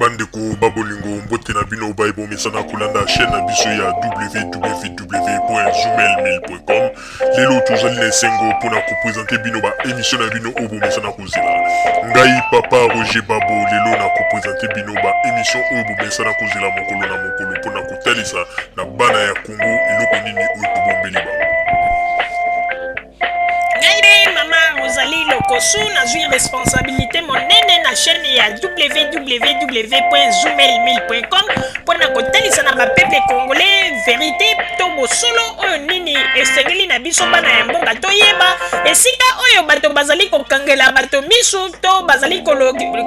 Bandeko ba bolingo, mbote na bino baye bomesana kolanda chaîne na biso ya www.zoomail1000.com. Lelo tozali na esengo mpona kopresente bino ba émission na bino oyo bomesana kozela. Ngai papa Roger Babo lelo na kopresente bino ba émission oyo bomesana kozela mokolo na mokolo mpona kotalisa na bana ya Congo eloko nini oyo tobombeli bango. Ngai nde mama Rosalie Lokosu, nazwi responsabilité monene na chaîne ya www.zoomail1000.com mpo na kotalisa na bapeuple congolais verité to bosolo oyo nini esengeli na biso bana ya mboka toyeba esika oyo bato bazali kokangela bato misu to bazali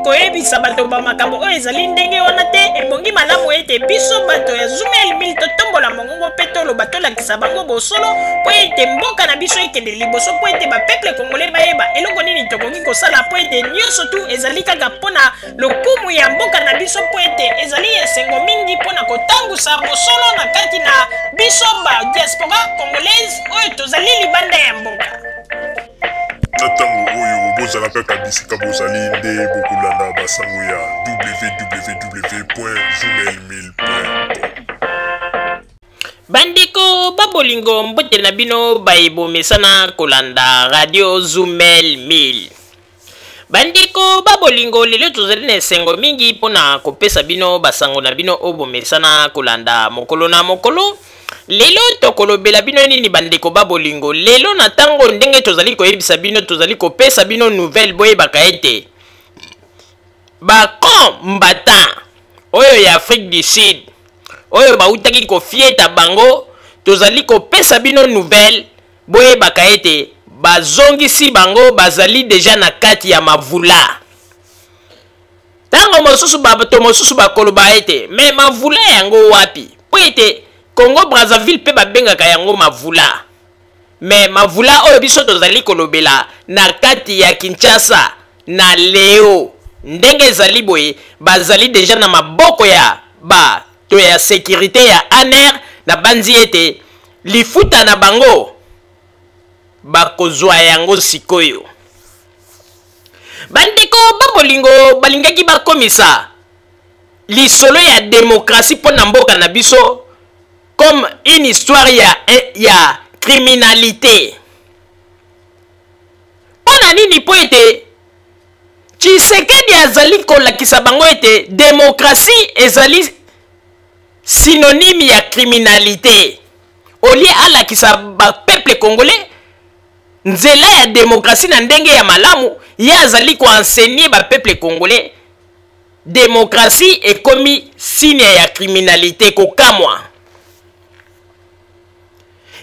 koyebisa bato ba makambo oyo ezali ndenge wana te. Ebongi malamu ete biso bato ya Zoomail 1000 totombola mongongo mpe toloba, tolakisa bango bosolo mpo ete mboka na biso ekende liboso, mpo ete bapeuple congolais bayeba eloko nini tokoki kosala, mpo ete nyonso tu ezali kaka mpo na lokumu ya mboka na biso, mpo ete ezali esengo mingi mpo na kotangusa bosolo na kati na biso ba diaspora congolaise oyo tozali libanda ya mboka. Na ntango oyo bozala kaka bisika bozali nde bokolanda basango ya www.zoomail1000.com. Bandeko ba bolingo, mbote na bino baye bomesana kolanda radio Zumel 1000. Bandeko ba bolingo, lelo tozali na esengo mingi mpona kopesa bino basango na bino oyo bomesana kolanda mokolo na mokolo. Lelo tokolobela bino nini bandeko ba bolingo? Lelo na ntango ndenge tozali koyebisa bino, tozali kopesa bino nouvelle, boyebaka ete bacombattant oyo ya Afrique du Sud oyo bautaki kofieta bango, tozali kopesa bino nouvelle, boyebaka ete bazongisi bango, bazali deja na kati ya mavula. Ntango mosusu bato mosusu bakoloba ete me mavula yango wapi? Mpo ete Congo Brazzaville mpe babengaka yango mavula. Me mavula oyo biso tozali kolobela na kati ya Kinshasa na Leo, ndenge ezali boye, bazali deja na maboko ya bato ya securite ya ANR. Nabanzi ete lifuta na bango bakozwa yango sikoyo. Bandeko ba bolingo, balingaki bakomisa lisolo ya demokrasi mpo na mboka na biso comme une histoire ya criminalité. Mpo na nini? Mpo ete Tshisekedi azali kolakisa bango ete demokrasi ezali synonyme ya criminalité. Olie alakisa bapeuple congolais nzela ya demokrasi na ndenge ya malamu, ye azali koenseigner bapeuple congolais demokrasi ekomi signe ya criminalité. Kokamwa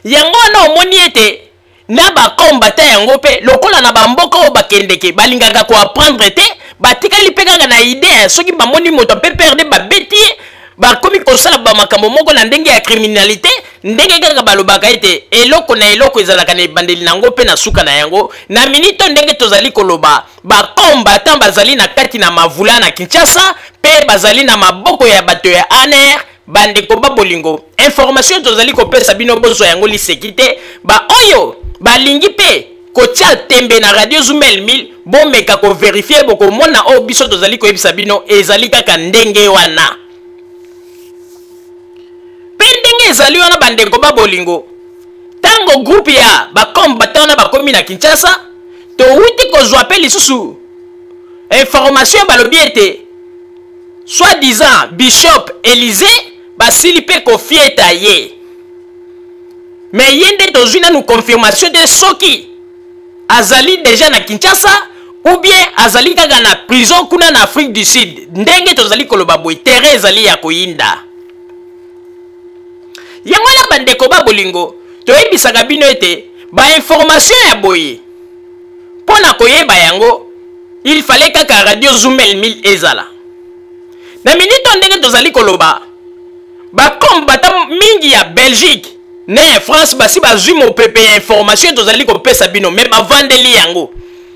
yango wana omoni ete na bakombata yango mpe lokola na bamboka oyo bakendeke balingaka koapprendre te, batikali mpe kaka na idée soki bamoni moto mpe perde babeti ye, bakomi kosala bamakambo moko na ndenge ya criminalité. Ndenge kaka balobaka ete eloko na eloko ezalaka na ebandeli na yango mpe na suka na yango, na minito ndenge tozali koloba, bakombatan bazali na kati na mavula na Kinshasa mpe bazali na maboko ya bato ya ANR. Bandeko ba bolingo, information tozali kopesa bino, bozwa yango liseki te. Baoyo balingi mpe kotia tembe na radio Zumel 1000, bomeka koverifie, bokomona oyo biso tozali koyebisa bino ezali kaka ndenge wana. Mpe ndenge ezali wana, bandeko ba bolingo, ntango groupe ya bakombata wana bakomi na Kinshasa, towuti kozwa mpe lisusu information, balobi ete soi-disant bishop Elysée basili mpe kofieta ye. Me ye nde tozwi nanu confirmation te soki azali deja na Kinshasa ou bien azali kaka na prison kuna na Afrique du Sud. Ndenge tozali koloba boye, terrain ezali ya koyinda. Yango wana bandeko ba bolingo, toyebisaka bino ete bainformation ya boye, mpo na koyeba yango il fallait kaka radio Zumel 1000 ezala na minito. Ndenge tozali koloba, bakombata mingi ya Belgique na ya France basi bazwi mopepe ya information tozali kopesa bino, me bavandeli yango,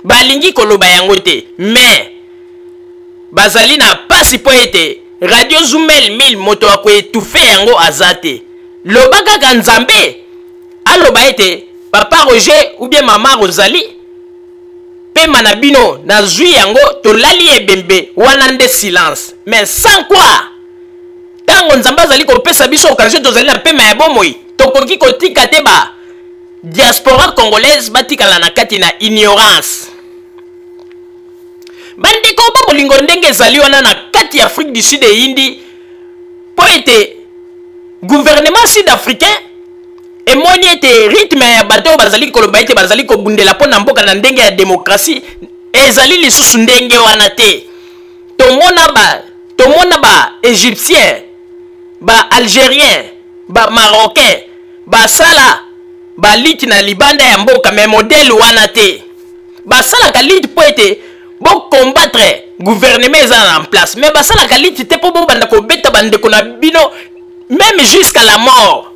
balingi koloba yango te, me bazali na pasi mpo ete radio Zumel 1000 moto akoetufe yango aza te. Loba kaka Nzambe aloba ete papa Roger ou bien mama Rosalie. Pema na bino nazwi yango, tolali ebembe wana nde silence. Mais sans quoi, ntango Nzambe azali kopesa biso occasion, tozali na pema ya bomoi, tokoki kotika te ba diaspora congolaise batikala na kati na ignorance. Bandeko ba bolingo, ndenge ezali wana na kati ya Afrique du Sud eyindi mpo ete gouvernement sud africain emoni ete rythme ya bato oyo bazali koloba ete bazali kobundela mpo na mboka na ndenge ya demokrasie ezali lisusu ndenge wana te. Tomona ba Égyptien, ba Algérien, ba Marocain basala balutte na libanda ya mboka, mais modèle wana te. Basalaka lutte mpo ete bocombattre gouvernement eza na place, mais basalaka lutte te mpo bobanda kobeta bandeko na bino même jusqu'à la mort.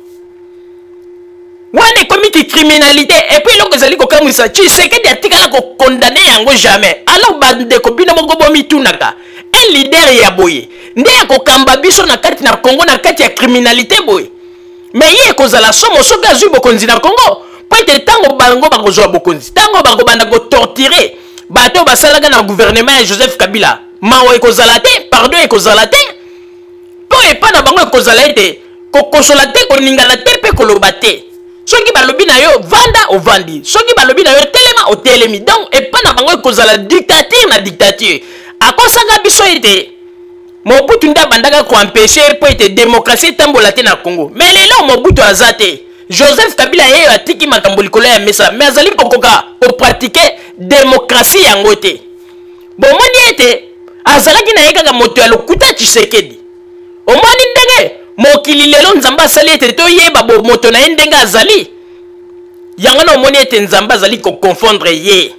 Wana ekomi ki criminalité. Et puis eloko ezali kokamwisa, Tshisekedi atikala kocondamner yango jamais. Alors bandeko, bino moko bomitunaka: un leader ya boye nde ya kokamba biso na kati na Congo na kati ya criminalité boye? Mais ye ekozala somo soki azwi bokonzi na Congo, mpo ete ntango bango bakozwa bokonzi, ntango bakobanda kotorturer bato oyo basalaka na gouvernement ya Joseph Kabila, mawa ekozala te, pardon ekozala te, mpo epa na bango ekozala ete kokosola te, koningana te mpe koloba te. Soki balobi na yo vanda, ovandi. Soki balobi na yo telema, otelemi. Donc epa na bango ekozala dictature na dictature. Akosaka biso ete Mobutu nde abandaka koempêcher mpo ete démocratie etambola te na Congo, mais lelo Mobutu aza te. Joseph Kabila yeyo atiki makambo likolo ya mesa, mais azali kokoka kopratiquer démocratie yango te. Bomoni ete azalaki na ye kaka moto ya lokuta, Tshisekedi. Omoni ndenge mokili lelo Nzambe asali ete toyeba bomoto na ye ndenge azali yango na omoni ete Nzambe azali koconfondre ye.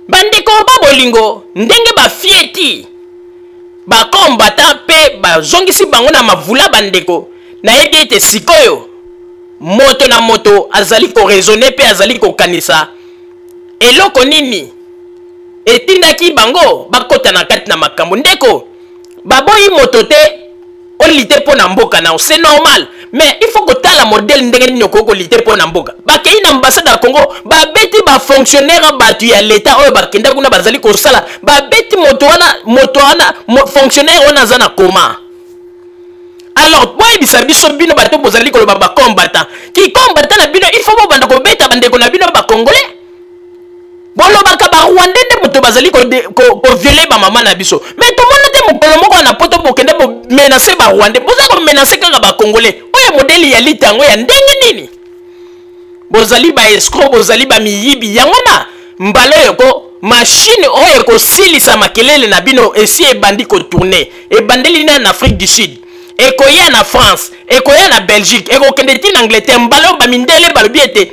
Bandeko ba bolingo, ndenge bafieti bakombata mpe bazongisi bango na mavula, bandeko, nayebi ete sikoyo moto na moto azali koraisonner mpe azali kokanisa eloko nini etindaki bango bakɔta na kati na makambo. Ndeko, baboyi moto te olutter mpo na mboka na, c'est normal, mais il faut kotala modèle ndenge nini okoki kolutter mpo na mboka. Bakei na ambassade ya Congo, babeti bafonctionnaire, bato ya leta oyo bakenda kuna bazali kosala, babeti moto wana, moto wana, fonctionnaire wana aza na coma. Alors boyebisa biso, bino bato bozali koloba bacombattant, kicombattant na bino, il faut bobanda kobeta bandeko na bino bacongolais. Bolobaka Barwandais nde moto bazali kovioler bamama na biso, mais tomona te mokolo moko na Poto bokende bomenacer Barwandais. Boza komenacer kaka Bacongolais. Oyo modèle ya lutte yango ya ndenge nini? Bozali baescrocs, bozali bamiyibi. Yango na mbala oyo ko machine oyo ekosilisa makelele na bino esi ebandi kotourner. Ebandeli na Afrique du Sud, ekoya na France, ekoya na Belgique, ekokende ti na Angleterre. Mbala oyo bamindele balobi ete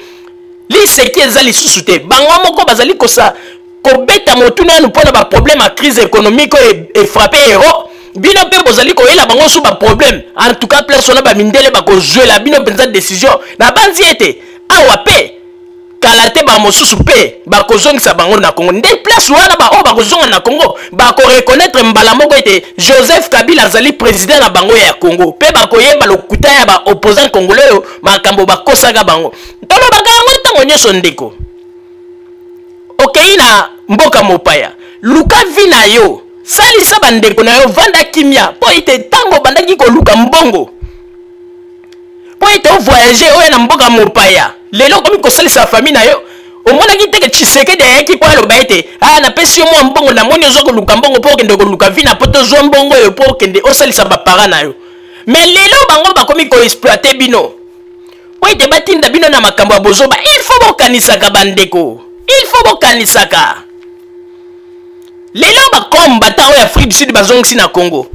liseki eza lisusu te. Bango moko bazali kosa kobeta motu nanu mpona baproblème ya crise économique oyo efrapper Europe. Bino mpe bozali koyela bango su baproblème. En tout cas, place wana bamindele bakozwela bino mpenza décision. Na banzi ete awa mpe kala te bamosusu mpe bakozongisa bango na Congo. Nde place wana baoyo bakozonga na Congo bakoreconnaître mbala moko ete Joseph Kabila azali président na bango ya Congo, mpe bakoyeba lokuta ya baopposant congolais oyo makambo bakosaka bango. Tolobaka yango ntango nyonso: ndeko, okei na mboka mopaya, luka vie na yo, salisa bandeko na yo, vanda kimia, mpo ete ntango obandaki koluka mbongo mpo ete ovoyage oyo na mboka mopaya, lelo okomi kosalisa famille na yo. Omonaki teke Tshisekedi ayaki mpo aloba ete: "Ah, napesi yo mwa mbongo, namoni ozwa koluka mbongo mpo okende koluka vie na, mpo tozwa mbongo oyo mpo okende osalisa baparents na yo." Mais lelo bango bakomi koexploiter bino mpo ete batinda bino na makambo ya bozoba. Il faut bokanisaka, bandeko, il faut bokanisaka. Lelo bacombattants oyo Afrique du Sud bazongisi na Congo,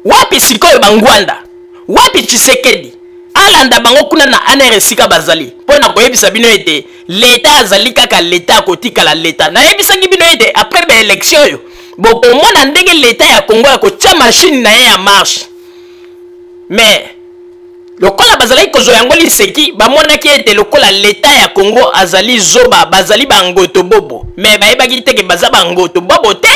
wapi sikoyo bangwanda? Wapi Tshisekedi? Alanda bango kuna na ANR esika bazali, mpo na koyebisa bino ete leta azali kaka leta, akotikala leta. Nayebisaki bino ete après baélection oyo, bokomona ndenge leta ya Congo ya kotia machine na ye ya marche. Mais lokola bazalaki kozwa yango liseki, bamonaki ete lokola leta ya Congo azali zoba, bazali bangoto bobo. Mais bayebaki teke baza bangoto bobo te,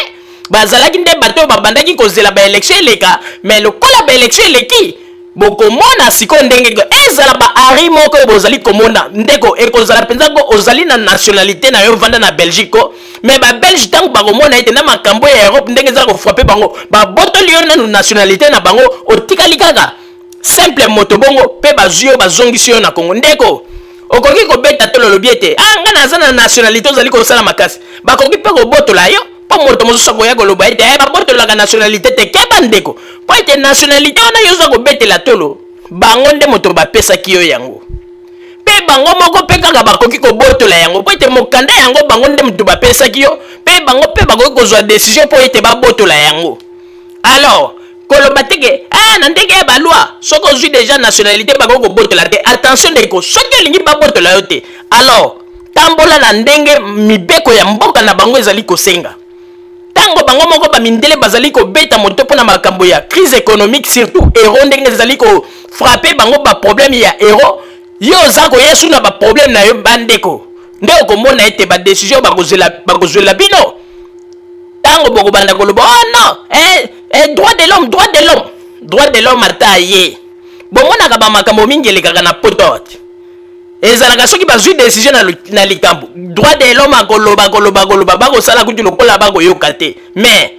bazalaki nde bato oyo babandaki kozela baélection eleka. Mais lokola baélection eleki, Bokomona sikoyo ndenge ezala ba ari moko oyo bozali komona ndeko, ekozala mpenza ko ozali na nationalité na yo, vanda na Belgique ko, mais ba Belge ntango bakomona ete na makambo ya Europe ndenge eza kofrappe bango, babotoli yo nanu nationalité na bango, otikali kaka simple moto bongo, mpe bazwi yo bazongisi yo na Congo. Ndeko, okoki kobeta tolo olobi ete ah, nga naza na nationalité, ozali kosala makasi, bakoki mpe kobotola yo, mpo moto mosusu akoya koloba ete eh, babotolaka nationalité te. Keba ndeko, mpo ete nationalité wana yo oza kobetela tolo, bango nde moto bapesaki yo yango, mpe bango moko mpe kaka bakoki kobotola yango, mpo ete mokanda yango bango nde moto bapesaki yo, mpe bango mpe bakoki kozwa decision mpo ete babotola yango. Alors koloba te ke ah, na ndenge ya baloi soki ozwi deja nationalité bakoki kobotola te. Attention ndeko, soki olingi babotola yo te, alors tambola na ndenge mibeko ya mboka na bango ezali kosenga. Ntango bango moko bamindele bazali kobeta moto mpo na makambo ya crise économique, surtout euro ndenge ezali kofrappe bango, baproblème ya euro, yo oza koya su na baproblème na yo. Bandeko, nde okomona ete badecision bakozwela bino ntango bokobanda koloba oh non, eh, eh, droit de l'homme, droit de l'homme, droit de l'homme. Ata ye bomonaka bamakambo mingi elekaka na poto, ezalaka soki bazwi décision na likambo, droit de l'homme akoloba koloba koloba, bakosala kutu lokola bakoyoka te. Mais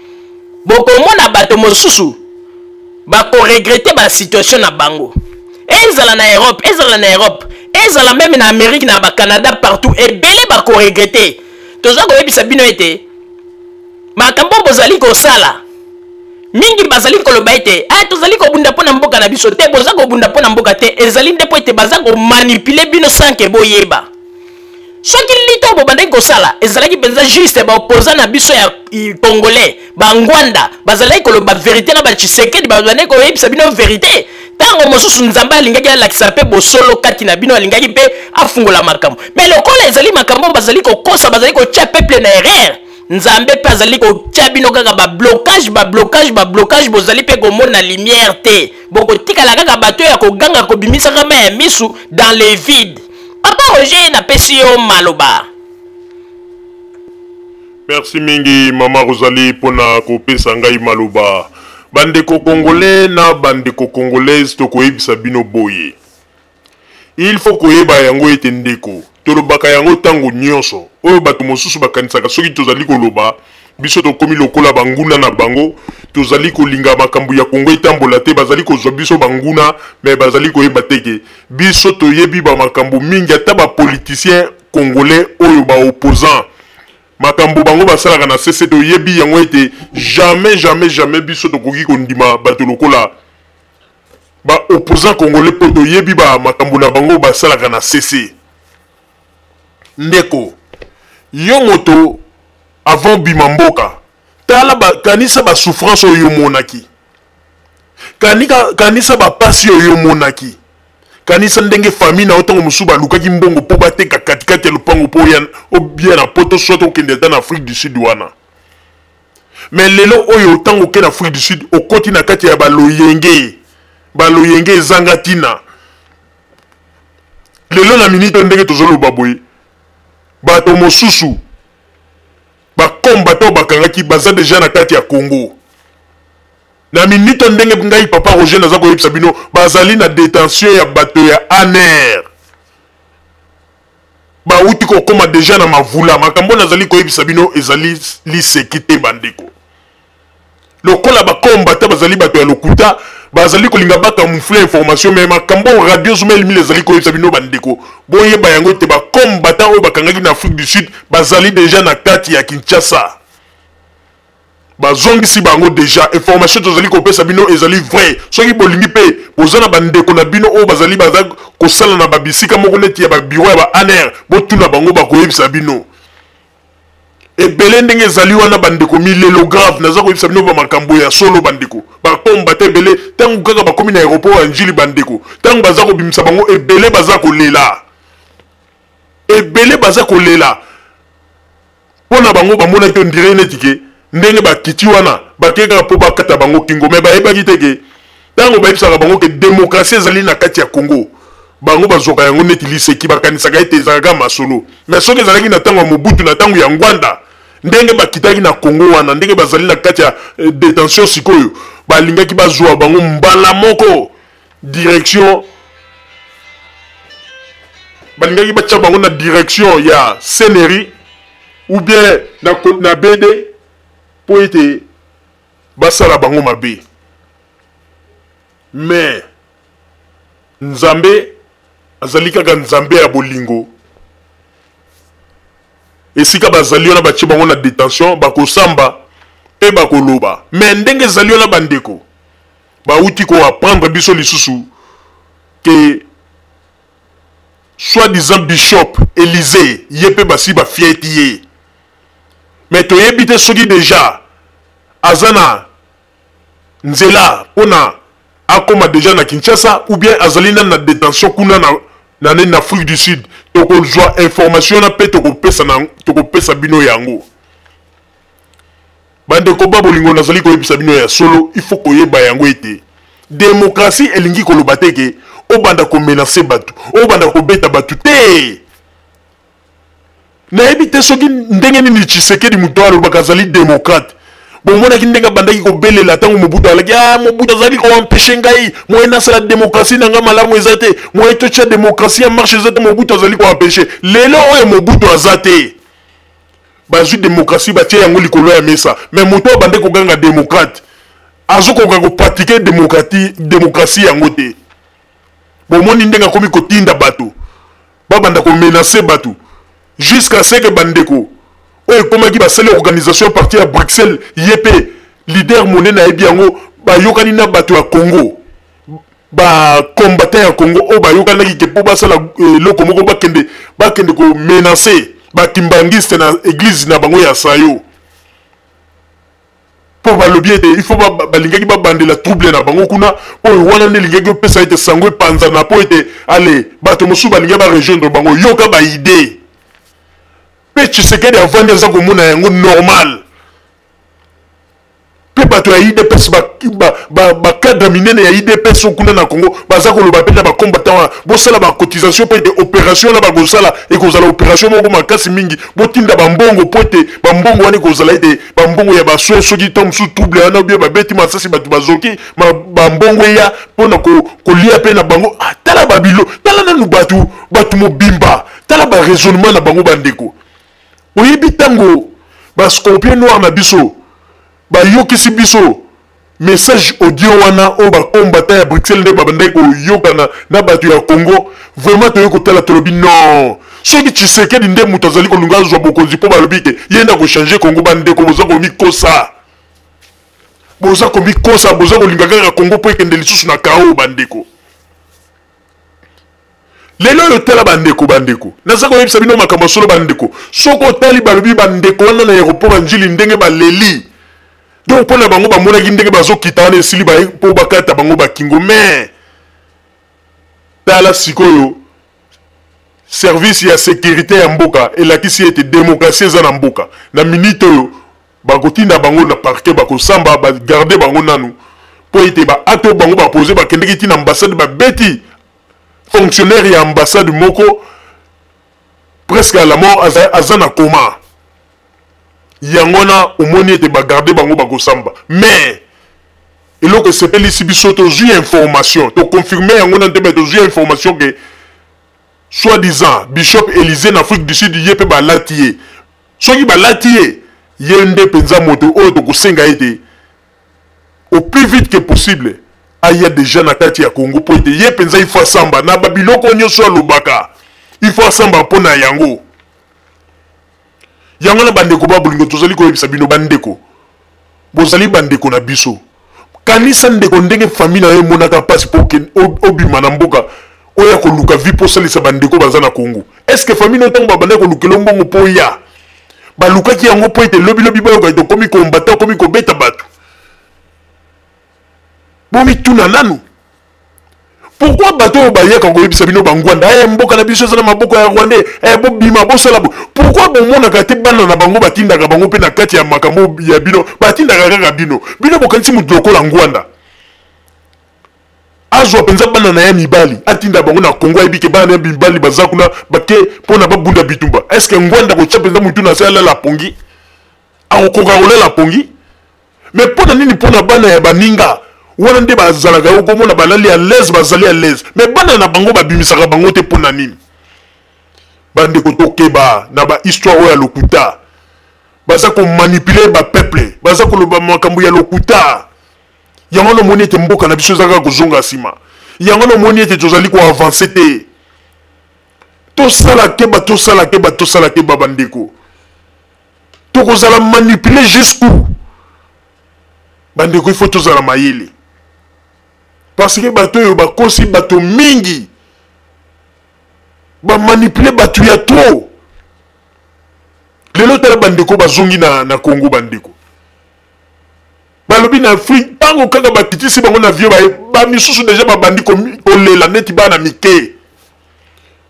bokomona bato mosusu bakoregretter basituation na bango, ezala na Europe, ezala na Europe, ezala même na Amérique, na baCanada, partout, ebele bakoregretter. Toza koyebisa bino ete makambo bozali kosala mingi, bazali koloba ete ah, tozali kobunda mpo na mboka na biso te. Boza kobunda mpo na mboka te, ezali nde mpo ete baza komanipuler bino sans que boyeba. Soki lito bobandaki kosala ezalaki mpenza juste, baopposant na biso ya congolais, bangwanda bazalaki koloba vérité na baTshisekedi, bazalaki koyebisa bino vérité, ntango mosusu Nzambe alingaki alakisa mpe bosolo kati na bino, alingaki mpe afungola makambo. Mais lokola ezali makambo bazali kokosa, bazali kotia peuple na erreur, Nzambe mpe azali kotia bino kaka bablocage, bablocage, bablocage. Bozali mpe komona lumière te, bokotikala kaka bato ya koganga, kobimisaka mai ya misu dans le vide. Papa Roger, napesi yo maloba. Merci mingi, mama Rosalie, mpona kopesa ngai maloba. Bandeko congolais na bandeko congolaise, tokoyebisa bino boye: il faut koyeba yango ete ndeko, tolobaka yango ntango nyonso oyo bato mosusu bakanisaka soki tozali koloba, biso tokomi lokola banguna na bango, tozali kolinga makambo ya Kongo etambola te, bazali kozwa biso banguna. Mais bazali koyeba te ke biso toyebi bamakambo mingi. Ata bapoliticien congolais oyo baopposant, makambo bango basalaka na sese, toyebi yango ete jamais, jamais, jamais biso tokoki kondima bato lokola baopposant congolais, mpo toyebi bamakambo na bango basalaka na sese. Ndeko, yo moto avant bima mboka, tala ba, kanisa basouffrance oyo omonaki, kanisa bapasi oyo omonaki, kanisa ndenge famille na yo ntango mosusu balukaki mbongo mpo bateka katikati ya lopango mpo obia na poto, soit okende ata na Afrique du Sud wana. Mais lelo oyo, ntango oke na Afrique du Sud, okoti na kati ya baloyenge, baloyenge ezanga ntina. Lelo na minute ndenge tozoloba boye, bato mosusu bakomba to bakangaki baza deja na kati ya Congo. Na minute ndenge ngai papa Roger naza koyebisa bino, bazali na détention ya bato ya ANR, bauti kokóma deja na Mavula. Makambo nazali koyebisa bino ezali liseki te, bandeko. Lokola bakombata bazali bato ya lokuta, bazali kolinga bacamoufler information, mais makambo Radio Zumel Mille ezali koyebisa bino, bandeko, boyeba yango ete bakombata oyo bakangaki na Afrique du Sud bazali deja na kati ya Kinshasa, bazongisi bango deja. Information tozali kopesa bino ezali vrai. Soki bolingi mpe boza na bandeko na bino oyo bazali baza kosala na babisika moko neti ya babiro ya ba ANR, botuna bango, bakoyebisa bino ebele ndenge ezali wana. Bandeko, milelo grave, naza koyebisa bino bamakambo ya solo. Bandeko, bakombata ebele, ntango kaka bakomi na aéroport ya Njili, bandeko, ntango baza kobimisa bango, ebele baza kolela, ebele baza kolela mpo na bango bamonaki on dirait neti ke ndenge bakiti wana bakei kaka mpo bakata bango kingo. Mais bayebaki te ke ntango bayebisaka bango ke démocratie ezali na kati ya Congo, bango bazwaka yango neti liseki, bakanisaka ete ezalaka masolo. Mais soki ezalaki na ntango ya Mobutu, na ntango ya Ngwanda, ndenge bakitaki na Congo wana, ndenge bazali na kati ya détention sikoyo, balingaki bazwa bango mbala moko. Direction balingaki batya bango na direction ya seneri ou bien na, na bd mpo ete basala bango mabe. Mais Nzambe azali kaka Nzambe ya bolingo. Esika bazali wana batie bango na detention, bakosamba mpe bakoloba. Mais ndenge ezali wana bandeko, bawuti ko apprendre biso lisusu ke soi-disant bishop Elysee ye mpe basi bafieti ye. Mais toyebi te soki deja aza na nzela pona akoma deja na Kinshasa ou bien azali nanu na detention kuna na na nini na Afrique du Sud. Tokozwa information wana mpe tokopesa na tokopesa bino yango. Bandeko ba bolingo, nazali koyebisa bino ya solo, il faut koyeba yango ete demokrasie elingi koloba te ke obanda komenase bato, obanda kobeta bato te. Nayebi te soki ndenge nini Tshisekedi moto alobaka azali demokrate. Bomonaki ndenge abandaki kobelela ntango Mobutu alaki, ah, Mobutu azali koempeshe ngai moye nasala demokrasie na ngai malamu eza te, moye totya demokrasie ya marche eza te, Mobutu azali koempeshe. Lelo oyo Mobutu aza te, bazwi demokrasie batie yango likolo ya mesa, me moto oyo abandaki koganga demokrate azokoka kopratike demokrasie yango te. Bomoni ndenge akomi kotinda bato babanda komenace bato jusqu'à ce que bandeko oyo ekomaki basali organisation parti ya Bruxelles, ye mpe leader monene ayebi yango, bayokani na bato ya Congo, bacombattant ya Congo oyo bayokanaki ke mpo basala eloko moko, bakende bakende komenace bakimbangiste na eglise na bango ya Sayo, mpo balobi ete il faut balingaki babandela trouble na bango kuna, oyo wana nde elingaki kopesa ete sango epanzana, mpo ete ale bato mosusu balingaki barejoindre bango. Yoka baide mpe Tshisekedi avandi aza komona yango normal, mpe bato ya UDPS, bacadre minene ya UDPS kuna na Congo baza koloba mpe na bacombattant wana, bosala bacotisation mpo ete opération wana bakosala ekozala opération moko makasi mingi, botinda bambongo mpo ete bambongo wana ekozala ete bambongo ya basoin soki ntango mosusu trouble wana obie babeti masasi bato bazoki, bambongo eya mpo na kolia mpe na bango. Ah, tala babilo, tala nanu bato, bato mobimba, tala baraisonnement na bango bandeko. Oyebi ntango bascorpion noir na biso bayokisi biso message audio wana oyo bacombatant ya Bruxelles nde babandaki koyokana na bato ya Congo, vraiment toyei kotala, tolobi non, soki Tshisekedi nde moto azali kolinga azwa bokonzi mpo balobi ke ye nde akochange Congo, bandeko boza komikosa, boza komikosa, boza kolinga kaka Congo mpo ekende lisusu na kao. Bandeko, lelo oyo tala bandeko, bandeko naza koyebisa bino makambo ya solo. Bandeko, soki otali balobi bandeko wana na aéroport ya Njili ndenge baleli, donc mpo na bango bamonaki ndenge bazokita wana esili mpo bakata bango bakingo. Mais tala sikoyo service ya sécurité ya mboka elakisi ete démocratie eza na mboka. Na minute oyo bakotinda bango na parquet, bakosamba, bagarde bango nanu mpo ete baacte oyo bango bapose. Bakendeki ntina ambassade, babeti fonctionnaire ya ambassade moko presque à la mort, aza, aza na coma. Yango wana omoni ete bagarde bango, bakosamba. Mais eloko esepelisi biso, tozwi information, toconfirme yango na nte, tozwi information ke soi-disant bishop Élysée na Afrique du Sud ye mpe balati ye. Soki balati ye, ye nde mpenza moto oyo tokosenga ete au plus vite que possible aya deja na kati ya Congo, mpo ete ye mpenza ifo asamba na babiloko nyonso alobaka, ifo asamba mpo na yango. Yango na bandeko ba bolingo, tozali koyebisa bino bandeko, bozali bandeko na biso. Kanisa ndeko ndenge famille na yo emonaka mpasi mpo obima na mboka oyo koluka vie mpo osalisa bandeko baza na Congo. Est ce que famille na yo ntango babandaki kolukela mbongo mpo oya, balukaki yango mpo ete lobilobi bayoka ete okomi kombata, okomi kobeta bato? Bomituna nanu pourquoi bato oyo bayaka koyebisa bino bangwanda, eh, mboka na biso eza na maboko ya rwandais, eh, bobima bosala bo, pourquoi bomonaka te bana na bango batindaka bango mpe na kati ya makambo ya bino? Batindaka kaka bino. Bino bokanisi moto lokola Ngwanda azwa mpenza bana na ye mibali atinda bango na Kongo, ayebi ke bana na ye mibali baza kuna bake mpo na babunda bitumba? Estce Ngwanda kotya mpenza motu na se alala pongi? Akokoka kolala pongi? Me mpo na nini mpo na bana ya baninga Wana nde bazalaka, okomona balali à l'aise, bazali à l'aise, mais bana na bango babimisaka bango te. Mpo na nini? Bandeko, tokeba na bahistoire oyo ya lokuta. Baza komanipuler bapeuple, baza koloba makambo ya lokuta. Yango namoni ete mboka na biso eza kaka kozonga nsima. Yango namoni ete tozali koavancer te. Tosala keba, tosala keba, tosala keba, bandeko. Tokozala manipulé jusqu'où, bandeko? Il faut tozala mayele, parce que bato oyo bakosi bato mingi, bamanipuler bato ya trop. Lelo tala bandeko bazongi na Congo. Bandeko balobi na Afrique, ntango kaka bakitisi bango na avion, bamisusu déjà babandi kolela neti bana mike.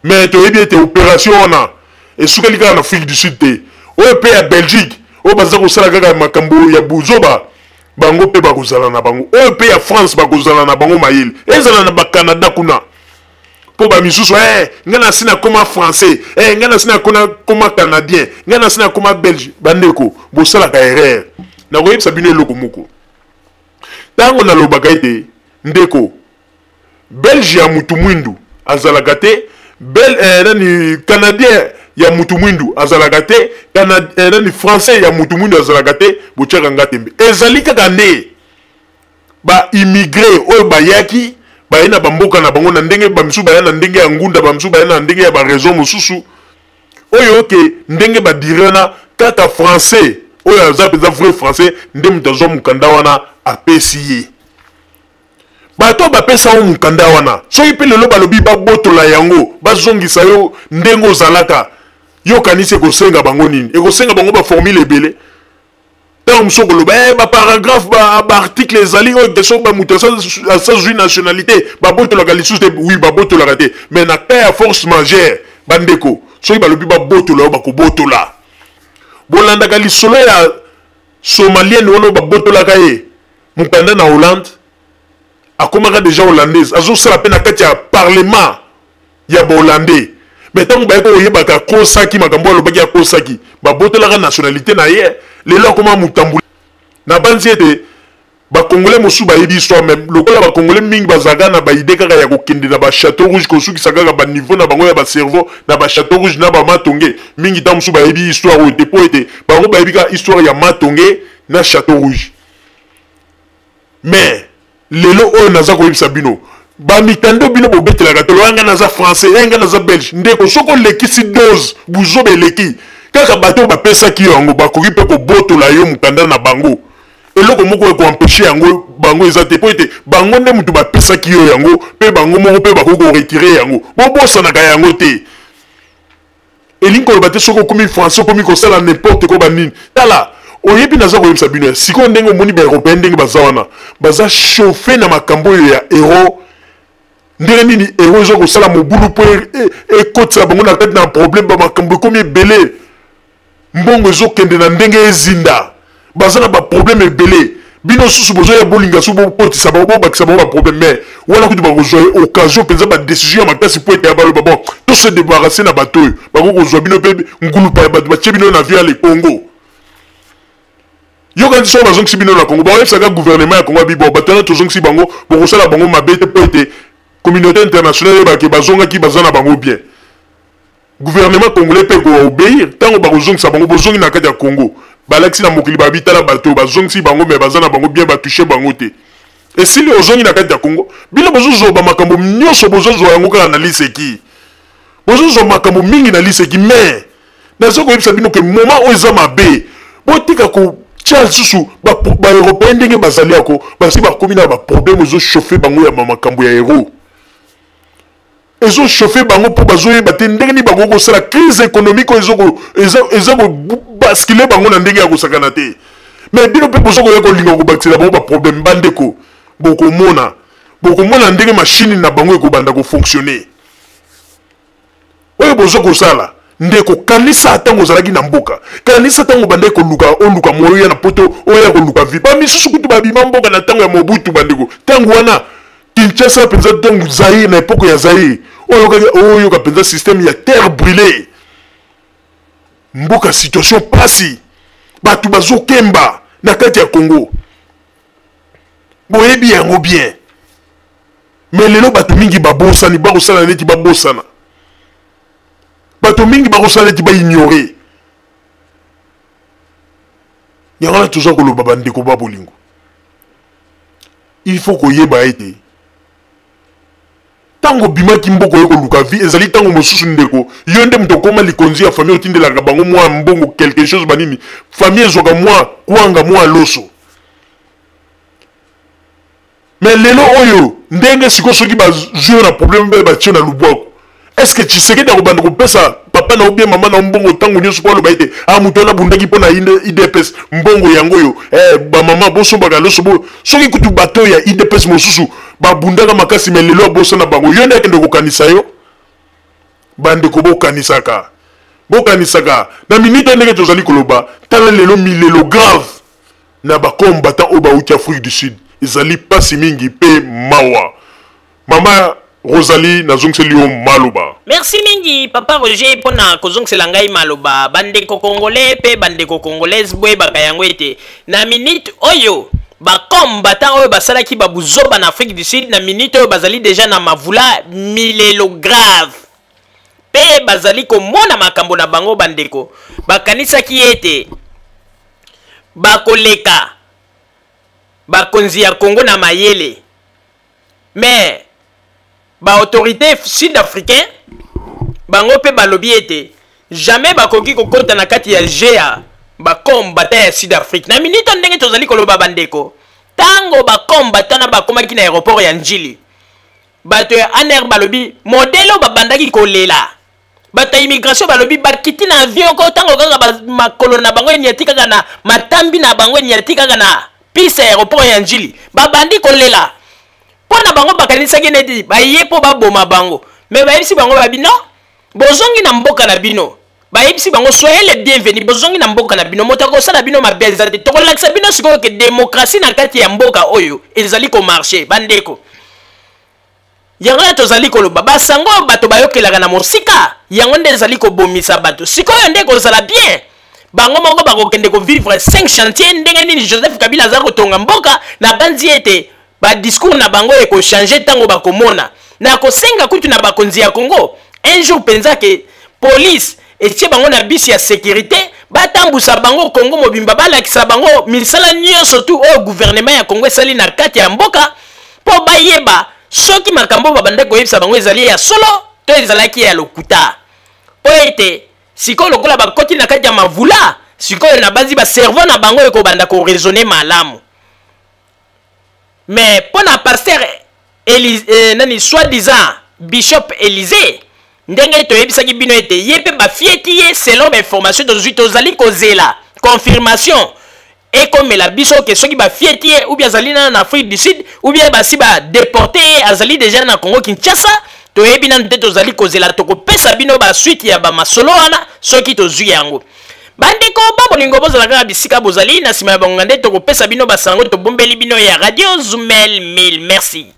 Mais toyebi ete opération wana esukeli kaka na Afrique du Sud te. Oyo mpe ya Belgique, oyo baza kosala kaka makambo ya buzoba, bango mpe bakozala na bango. Oyo mpe ya France, bakozala na bango. Mayele ezala na Bacanada kuna, mpo bamisusu, ngai nasi nakoma Français, ngai nasi nakoma Canadien, ngai nasi nakoma Belge. Bandeko, bosalaka erreur. Nakoyebisa bino eloko moko. Ntango nalobaka ete, ndeko, Belge ya mutu mwindu azalaka te, Bel, nani, Canadien ya mutu mwindu azalaka te, nani, Français ya mutu mwindu azalaka te, botiaka nga tembe. Ezali kaka nde baimmigré oyo bayaki, baye na bamboka na bango na ndenge bamisusu baya na ndenge ya ngunda, bamisusu baya na ndenge ya baraison mosusu. Oyo oke ndenge badire wana, kaka Français oyo aza mpenza vrai Français nde moto azwa mokanda wana, apesi ye. Bato bapesa yo mokanda wana, soki mpe lelo balobi babotola yango, bazongisa yo ndenge ozalaka, yo kanisi ekosenga bango nini? Ekosenga bango baformule ebele. Ntango mosusu koloba baparagraphe, baarticle ezali oyo question. Bamoto asazwi nationalité, babotolaka lisusu te. Oui, babotolaka te, mais na cas ya force majeure, bandeko, soki balobi babotola yo, bakobotola. Bolandaka lisolo ya Somalienne wana oyo babotolaka ye mokanda na Hollande, akomaka déjà Hollandaise, azosala mpe na kati ya parlement ya Bahollandais. Mais ntango bayaki koyebaka akosaki, makambo alobaki akosaki, babotolaka nationalité na ye. Lelo akoma motambuli. Nabanzi ete Bakongolais mosusu bayebi histoire, mais lokola Bakongolais mingi bazalaka na baidées kaka ya kokende na bachateau rouge, kosukisa kaka baniveau na bango ya bacerveau na bachateau rouge na bamatonge mingi, ntango mosusu bayebi histoire oyo te, mpo ete bango bayebi kaka histoire ya Matonge na Chateau Rouge. Mais lelo oyo naza koyebisa bino, bamikando bino bobetelaka tolo, ngai naza Français, ngai naza Belge. Ndeko, soki olekisi dose, buzoba eleki. Kaka bato oyo bapesaki yo yango bakoki mpe kobotola yo mokanda na bango. Eloko moko ekoempêcher yango bango eza te, mpo ete bango nde moto bapesaki yo yango, mpe bango moko mpe bakoki koretirer yango. Bobosanaka yango te. Elingi koloba te soki okomi Français, okomi kosala n'importe quoi, banini. Tala, oyebi, naza koyebisa bino ya sikoyo, ndenge omoni baeuropéen ndenge baza wana, baza chauffe na makambo oyo ya euro. Ndenge nini euro eza kosala mobulu mpo ekotisa bango na kati na problème? Bamakambo ekomi ebele, mbongo ezokende na ndenge ezinda, baza na baproblème ebele. Bino susu bozoya, bolinga so bokotisa bango, bobakisa bango baproblème. Mais wana kutu bakozwa occasion mpenza, badécision ya makasi, mpo ete ya baloba: bon, tose débarrasse na bato oyo. Bakoki kozwa bino mpe ngulupa ya bato, batie bino na avion ya le Congo. Yoka nti, soki bazongisi bino na Congo, bakoyebisaka gouvernement ya Congo abi: bon, bato wana tozongisi bango, bokosala bango mabe te, mpo ete communauté internationale eyebake bazongaki, baza na bango bien. Gouvernement congolais mpe koobéir. Ntango bakozongisa bango, bozongi na kati ya Congo, balakisi na mokili, babi: tala bato bazongisi bango, mais baza na bango bien, batoucher bango te. Esili, ozongi na kati ya Congo. Bino bozozwa bamakambo nyonso, bozozwa yango kaka na liseki, bozozwa makambo mingi na liseki. Mais naza koyebisa bino ke moment oyo eza mabe. Botika kotia lisusu baeuropéen ndenge bazali yako, basi bakomi na baproblème. Ezochauffer bango ya makambo ya euro, ezochauffer bango mpo bazoyeba te ndenge nini bakoki kosala. Crise économique oyo eza kobasculer bango na ndenge ya kosakana te. Mais bino mpe boza koya kolinga kobakisela bango baproblème. Bandeko, bokomona, bokomona ndenge mashine na bango ekobanda kofonctionner. Oyo boza kosala, ndeko, kanisa ntango ozalaki na mboka, kanisa ntango obandaki koluka, oluka moyo ya na Poto, oyo ya koluka vie. Bamisusu kutu babima mboka na ntango ya Mobutu. Bandeko, ntango wana Kinshasa mpenza, ntango Zaire, na époque ya Zaire, oyoka mpenza système ya terre brûlée. Mboka situation pasi, bato bazokemba na kati ya Congo. Boyebi yango bien. Mais lelo bato mingi babosani, bakosala neti babosana. Bato mingi bakosala neti baignore. Yango wana toza koloba bandeko ba bolingo. Il faut koyeba ete ntango obimaki mboka oye koluka vie, ezali ntango mosusu ndeko yo nde moto okoma likonzi ya famille, otindelaka bango mwa mbongo quelque chose banini, famille ezwaka mwa kwanga mwa loso. Mais lelo oyo ndenge sikoyo soki bazwi yo na problème mpe batie na lubwaku, est-ce que Tshisekedi akobanda kopesa papa na yo bien mama na yo mbongo ntango nyonso mpo aloba ete ah moto wana abundaki mpo na UDPS, mbongo yango oyo, eh, bamama bosombaka loso bo. Soki kutu bato ya UDPS mosusu babundaka makasi, mais lelo abosana bango, yo nde akende kokanisa yo. Bandeko, bokanisaka, bokanisaka na minute ndenge tozali koloba. Tala lelo milelo grave na bacombattant oyo bauti Afrique du Sud, ezali mpasi mingi mpe mawa. Mama Rosalie, nazongiseli yo maloba. Merci mingi papa Roger mpona kozongisela ngai maloba. Bandeko congolais mpe bandeko congolaise, boyebaka yango ete na minute oyo bacombattant oyo basalaki babuzoba na Afrique du Sud, na minute oyo bazali deja na mavula milelo grave mpe bazali komona makambo na bango. Bandeko, bakanisaki ete bakoleka bakonzi ya Congo na mayele, mais baautorité sud-africain bango mpe balobi ete jamais bakoki kokɔta na kati ya jeu ya bacombattant ya Sud-Afrique. Na minute ndenge tozali koloba, bandeko, ntango bacombattant na bakomaki na aéroport ya Njili, bato ya ANR balobi modèle oyo babandaki kolela. Bato ya immigration balobi bakiti na avion ko ntango kaka makolo na bango eniati kaka na matambi na bango eniati kaka na piste ya aéroport ya Njili, babandi kolela mpo na bango bakanisaki neti baye mpo baboma bango. Mais bayebisi bango, babi non, bozongi na mboka na bino. Bayebisi bango: soyez les bienvenus, bozongi na mboka na bino, moto akosala bino mabe eza te. Tokolakisa bino sikoyo ke démocratie na kati ya mboka oyo ezali komarcher. Bandeko, yango wana tozali koloba, basango oyo bato bayokelaka na mosika, yango nde ezali kobomisa bato. Sikoyo nde kozala bien, bango moko bakokende kovivre 5 chantier ndenge nini Joseph Kabila aza kotonga mboka. Na banzi ete badiscours na bango ekochange ntango bakomona. Na kosenga kutu na bakonzi ya Congo un jour mpenza ke police etie bango na bisi ya sécurité, batambusa bango Congo mobimba, balakisa bango misala nyonso tu oyo gouvernement ya Congo esali na kati ya mboka, mpo bayeba soki makambo babandaki koyebisa bango ezali ya solo to ezalaki ya lokuta. Mpo ete sikoyo lokola bakoti na kati ya mavula, sikoyo na banzi bacerveau na bango ekobanda koraisonner malamu. Mais mpo na pasteur nani, soi-disant bishop Élysée, ndenge toyebisaki bino ete ye mpe bafieti ye, selon bainformation tozwi, tozali kozela confirmation ekomela biso ke soki bafieti ye ou bien azali nana na Afrique du Sud ou bien basi badéporter ye, azali déjà na Congo Kinshasa, toyebi nanu te. Tozali kozela, tokopesa bino basuite ya bamasolo wana soki tozwi yango. Bandeko ba bolingo, bozala kaka bisika bozali na nsima ya bangonga nde tokopesa bino basango tobombeli bino ya Radio Zumel 1000. Merci.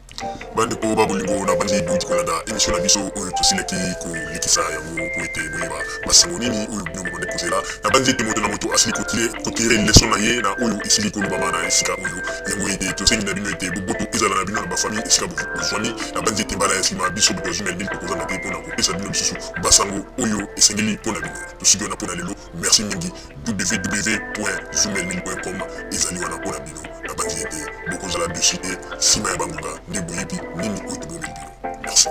Bandeko ba bolingo, na bandi bouti kolanda émission na biso oyo tosilaki kolekisa yango po ete boyeba basango nini oyo bino bobandi kozela. Na bandi ete moto na moto asili kotirer leçon na ye na oyo esili kolobama na esika oyo. Yango ete tosengi na bino ete boboto ezala na bino na bafamille esika bozwami. Na bandi ete mbala ya nsima, biso bato ya Zumel 1000 tokozanga te mpona kopesa bino lisusu basango oyo esengeli mpo na bino. Tosuki wana mpo na lelo. Merci mingi. www.zumel1000.com ezali wana mpo na bino. Na bandi ete bokozala dessus te nsima ya bangonga nde boyebi nini oyo tobomeli bino. Merci.